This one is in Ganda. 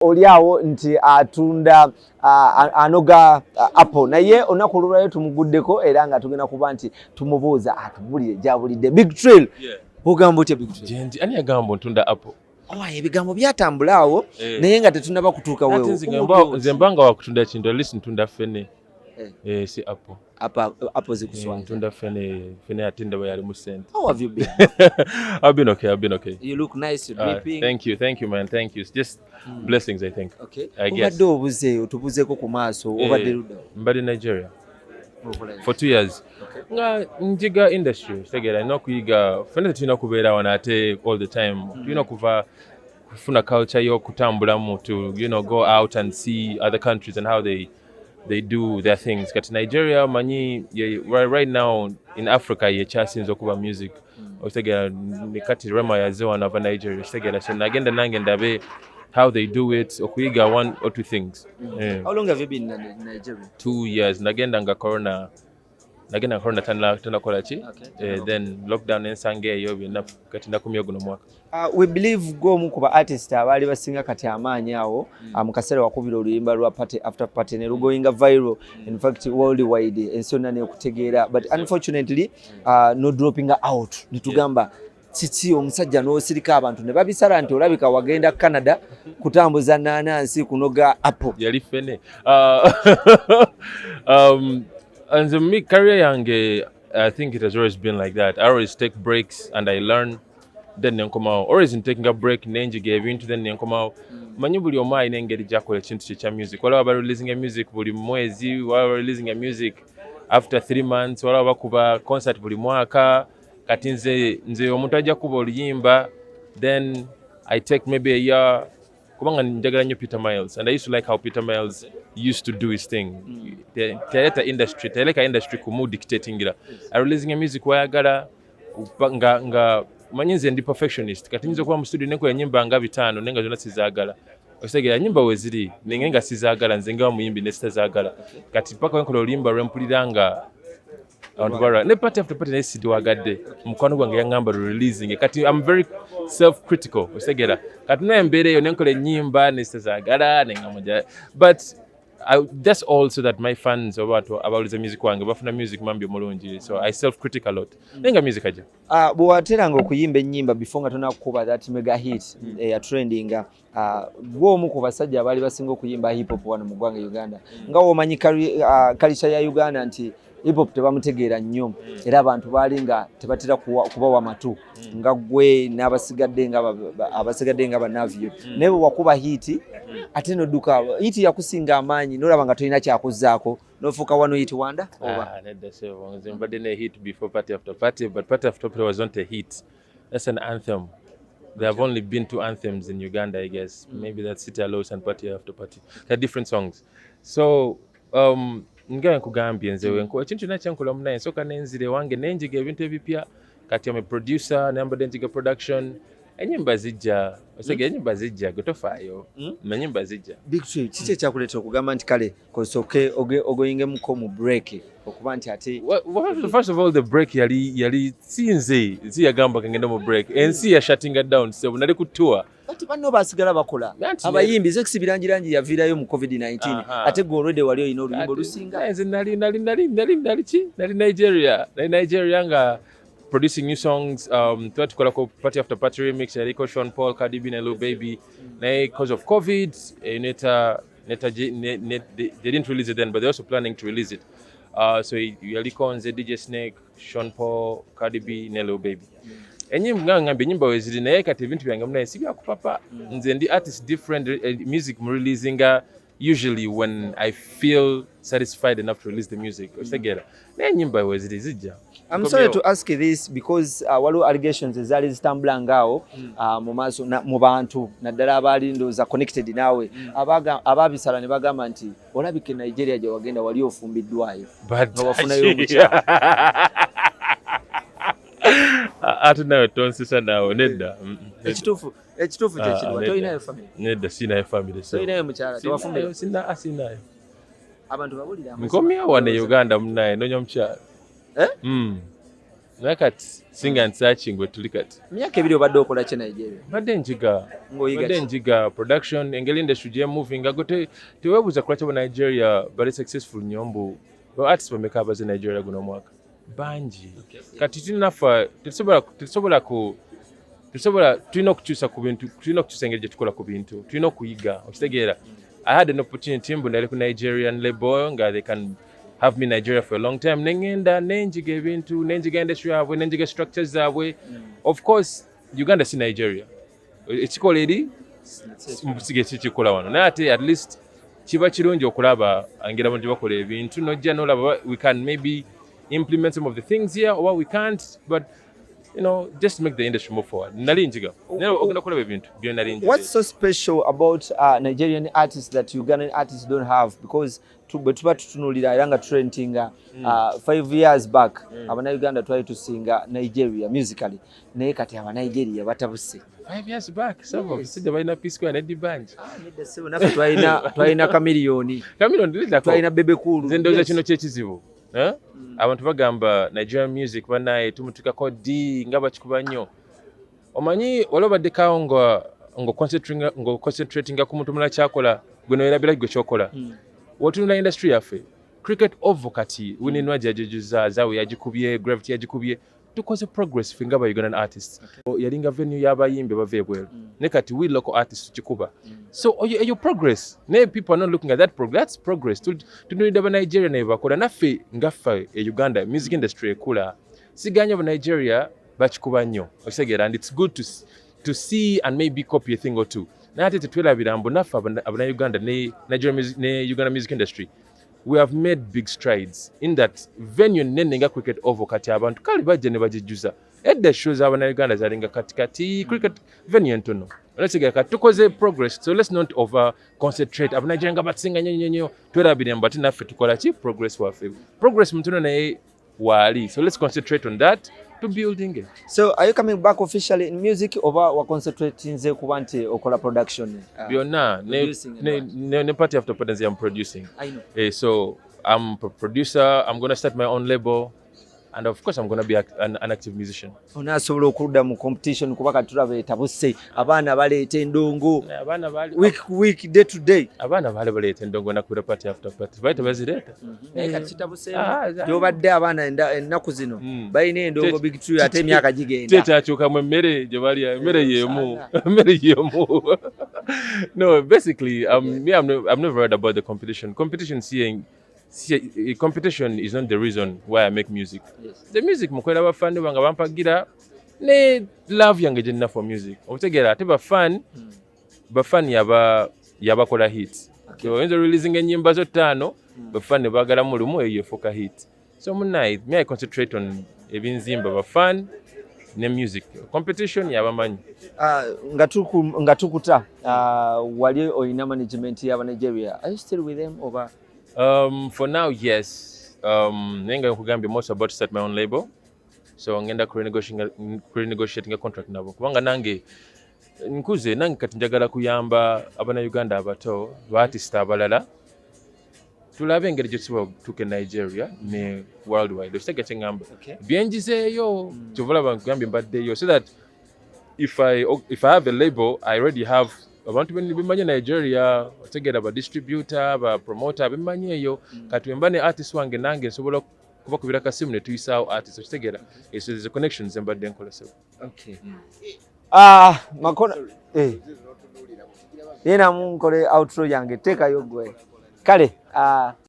Oli awo nti atunda anoga apple, naye olunaku olulwayo tumuguddeko era nga tugenda kuba nti tumubuuza atubulire gyabulidde. Big Trill, ogamba otya, Big Trill? Gyendi. Ani yagamba ntunda apple? Oh, ebigambo byatambula awo naye nga tetunaba kutuuka. Ate nze mbanga wakutunda kintu, at least ntunda ffene. Eh, si apple. Apple zikuswaza. Ntunda ffene, ffene ate ndaba yalimu sente. How have you been? I've been okay, I've been okay. You look nice, you're dripping. Thank you, thank you man, thank you. It's just blessings, I think. I guess. Obadde obuze, otubuzeeko ku maaso, obadde ludda? Mbadde Nigeria for 2 years nga njiga industry. Kitegeera, nina okuyiga. Ffenna tetulina kubeera wano ate all the time. Tulina okuva kufuna culture y'okutambulamu to go out and see other countries and how they do their things. Kati Nigeria manyi right now in Africa yekyasinza okuba music, okitegeera? Ne kati Rema yaze wano ava Nigeria, okitegeera? So nagenda nange ndabe how they do it, okuyiga one or two things. Yeah. How long have you been in Nigeria? 2 years. Nagenda nga corona, nagenda nga corona tanakola ki. Then lockdown ensanga eyo byonna. Kati nakumya guno mwaka. We believe gwe ku ba artist abaali basinga kati amaanyi awo mu kaseera wakubira oluyimba lwa Party After Party ne lugoinga viral, in fact worldwide, ensi yonna nekutegeera, but unfortunately no dropping out, netugamba kiki, omusajja n'osirika, abantu ne babisala nti olabika wagenda Canada kutambuza nanansi, kunoga apple. Yali ffene. Nze me career yange, I think it has always been like that. I always take breaks and I learn, then nenkomawo. Always in taking a break nenjiga ebintu, then nenkomawo. Manyi buli omu alina engeri gyakola ekintu kye kya music. Waliwo aba releasing music buli mwezi, waliwo releasing music after 3 months, waliwo bakuba concert buli mwaka. Kati nze omuntu ajja kuba oluyimba, then I take maybe a year, kubanga njagala nnyo Peter Miles and I used to like how Peter Miles used to do his thing. Teyaleta industry, teyaleka industry kumu dictatingira. Areleasinga music wayagala nga manyi nze ndi perfectionist. Kati nyinza okuba mu studio nenkola ennyimba nga 5 naye nga zonna sizaagala, okitegeera? Ennyimba we ziri naye nga sizaagala, nze nga muyimbi ne sitazaagala. Kati paka wenkola oluyimba lwempulira nga abantu balwa ne Party After Party, naye sidiwagadde. Mukwano gwange yaŋŋamba releasing. Kati I'm very self critical, okitegeera? Kati naye embeera eyo nenkola ennyimba nesitazaagala neŋŋamba, but that's all so that my fans oba abantu abawuliza music wange bafuna music mambi omulungi. So I self critic a lot, naye nga music ajja. Bwe wateranga okuyimba ennyimba before nga tonakuba that mega hit eya trendinga, gwe omu ku basajja abaali basinga okuyimba hip hop wano mu ggwanga Uganda. Nga womanyi culture ya Uganda nti hip hop tebamutegeera nnyo, era abantu baali nga tebatera kubawa matu nga gwe n'abasigadde nga abasigadde nga banavio. Naye bwe wakuba hit ate nodduka, hit yakusinga amaanyi, nolaba nga tolina kyakuzzaako, nofuuka wano hit wonder oba? Ah, nedda ssebo. Nze mbadde ne hit before Party After Party, but Party After Party was not a hit. That's an anthem. There have only been two anthems in Uganda, I guess. Maybe that's Sitya Loss and Party After Party. They're different songs. So, nga nkugambye, nze ekintu kyonna kyenkola munaye nsooka nenzira ewange nenjiga ebintu ebipya. Kati am a producer, nambadde njiga production. Enyimba zijja, osege enyimba zijja, gwe tofaayo. Enyimba zijja. Big Trill, kiki ekyakuleetera okugamba nti kale kosooke ogoyingemuko mu break okuba nti ate? Well, first of all, the break yali si nze nsi yagamba kangenda mu break. Ensi ya shutting down, so nali ku tour. Bati banno basigala bakola. Anti Abayimbi Zex Bilangilangi yaviirayo mu COVID-19, ate gwe already wali olina oluyimba olusinga. Nze nali ki, nali Nigeria, nali Nigeria nga producing new songs. Tuba tukolako Party After Party remix, yaliko Sean Paul, Cardi B ne Lil Baby, naye because of COVID neta neta ne, they didn't release it then, but they're also planning to release it. So yaliko nze, DJ Snake, Sean Paul, Cardi B ne Lil Baby. Enyimba nga ngambye, enyimba weziri, naye kati ebintu byange munaye si byakupapa. Nze ndi artist different. Music mu releasinga usually when I feel satisfied enough to release the music, okitegeera? Naye enyimba weziri, zijja. I'm sorry to ask this because waliwo allegations ezaali zitambula ngaawo mu maaso mu bantu, naddala abaali ndowooza connected naawe, abaabisala ne bagamba nti olabika e Nigeria gye wagenda wali ofumbiddwayo But nga wafunayo omukyala. Ate nawe tonsisa naawe, nedda. Ekituufu Ah, kyekiriwa? nedda. Tolinayo family? Nedda, sinayo family, so Tolinayo mukyala? Tewafumbirwa? Sinayo, sinayo. Abantu babulira amazima. Nkomyewo wano e Uganda munaye, nonya mukyala. Eh? Mm. Naye kati singa nsearching we tuli kati. Myaka 2 obadde okola ki Nigeria? Mbadde njiga. Ng'oyiga Mbadde ki? njiga production, engeri industry gye moving ago. Teweebuuza kulwaki aba Nigeria bali successful nnyo, mbu ba artists bameka abaze Nigeria guno omwaka? Bangi. Kati tulinafa tetusobola ku tusobola, tulina okukyusa ku bintu, tulina okukyusa engeri gye tukola ku bintu, tulina okuyiga, okitegeera? I had an opportunity mbu nali ku Nigerian label nga they can have me in Nigeria for a long time, neŋŋenda nenjiga ebintu, nenjiga industry yaabwe, nenjiga structures zaabwe. Of course Uganda si Nigeria, ekikola eri sige kikikola wano, naye ate at least kiba kirungi okulaba engeri abantu gye bakola ebintu, nojja nolaba we can maybe implement some of the things here or we can't, but just make the industry move forward. Nali njiga, naye ogenda kulaba ebintu bye nali njize. What's so special about Nigerian artists that Ugandan artists don't have? Because bwe tuba tutunuulira era nga trendinga 5 years back, Abannayuganda twali tusinga Nigeria musically, naye kati Abanigeria batabuse. 5 years back, some of sijja balina P Square ne D'banj. Nedda ssebo, naffe twalina Chameleone. Chameleone lidako. Twalina Bebe Cool. Nze ndowooza kino kyekizibu, eh? Abantu bagamba Nigerian music banaye tumutukako ddi nga bakikuba nnyo. Omanyi wali obaddekawo nga ng'oconcentratinga ku muntu mulala kyakola, gwe noyerabira gwe kyokola. Wotunula industry yaffe, Cricket Oval kati Winnie Nwagi yagijuza, Zawe yagikubye, Gravity yagikubye. Tukoze progress ffe nga ba Ugandan artists. Yalinga venue y'abayimbi bava ebweru, ne kati we local artists tukikuba. So eyo progress, naye people are not looking at that progress. That's progress. Tunuulidde aba Nigeria naye bakola, naffe ngaffe e Uganda music industry ekula. Siganya aba Nigeria bakikuba nnyo, okitegeera? And it's good to see and maybe copy a thing or two, naye ate tetwerabira mbu naffe Abannayuganda ne Nigeria music, ne Uganda music industry, we have made big strides in that venue nene nga Cricket Oval. Kati abantu kale bajja ne bagijjuza. Edda show z'abannayuganda zalinga katikati, cricket venue entono. Olekigera kati tukoze progress, so let's not over concentrate Abanigeria nga basinga nnyo nnyo nnyo. Twerabire mbu ate naffe tukola ki? Progress waffe, progress mutono naye waali, so let's concentrate on that to building it. So are you coming back officially in music oba waconcentratinze kuba nti okola production? Byonna ne, Producing and ne, what? ne party after party I'm producing. I know. So I'm a producer, I'm gonna start my own label, and of course I'm gonna be an active musician. Onaasobola okudda mu competition? Kuba kati tulaba etabuse, abaana baleeta endongo Abaana baali week week, day to day. Abaana baali baleeta endongo nakubira party after party, baali tebazireeta. Naye kati kitabuseemu. Gyobadde abaana ennaku zino balina endongo. Big Trill, ate emyaka gigenda. Kyekyakyukamu emmere gye balya, emmere y'emu, emmere y'emu. No, basically, me, I'm never worried about the competition. Competition, seeing competition is not the reason why I make music. The music mukolera bafani bange bampagira ne love yange gye nina for music, obutegeera? Ate bafan, bafani yaba yabakola hit. Oyinza releasing ennyimba zo ttaano, bafan ne baagalamu lumu, eyo efuuka hit. So munaye, me, I concentrate on ebinzimba, bafan ne music. Competition yabamanyi. Ah, nga tukuta, wali olina management y'aba Nigeria, are you still with them oba? For now, yes. Naye nga nkugambye, I'm also about to start my own label, so ngenda kurenegotiating a contract nabo, kubanga nange nkuze, nange kati njagala kuyamba Abannayuganda abato, ba artist abalala, tulabe engeri gye tusobola okutuuka e Nigeria ne worldwide. Okitega kyeŋŋamba? Okay. Byenjizeeyo, kyova olaba nkugambye mbaddeyo, so that if I have a label, I already have abantu bemanyi Nigeria, otegeera, ba distributor, ba promoter bemanyi eyo. Kati wemba ne artist wange, nange nsobola kubakubira kasimu ne tuyisaawo artist, okitegeera? So there's a connections embadde nkola, so. Okay. Ah, makona eh. Ye namu nkole outro yange, teekayo gwe. Kale, ah.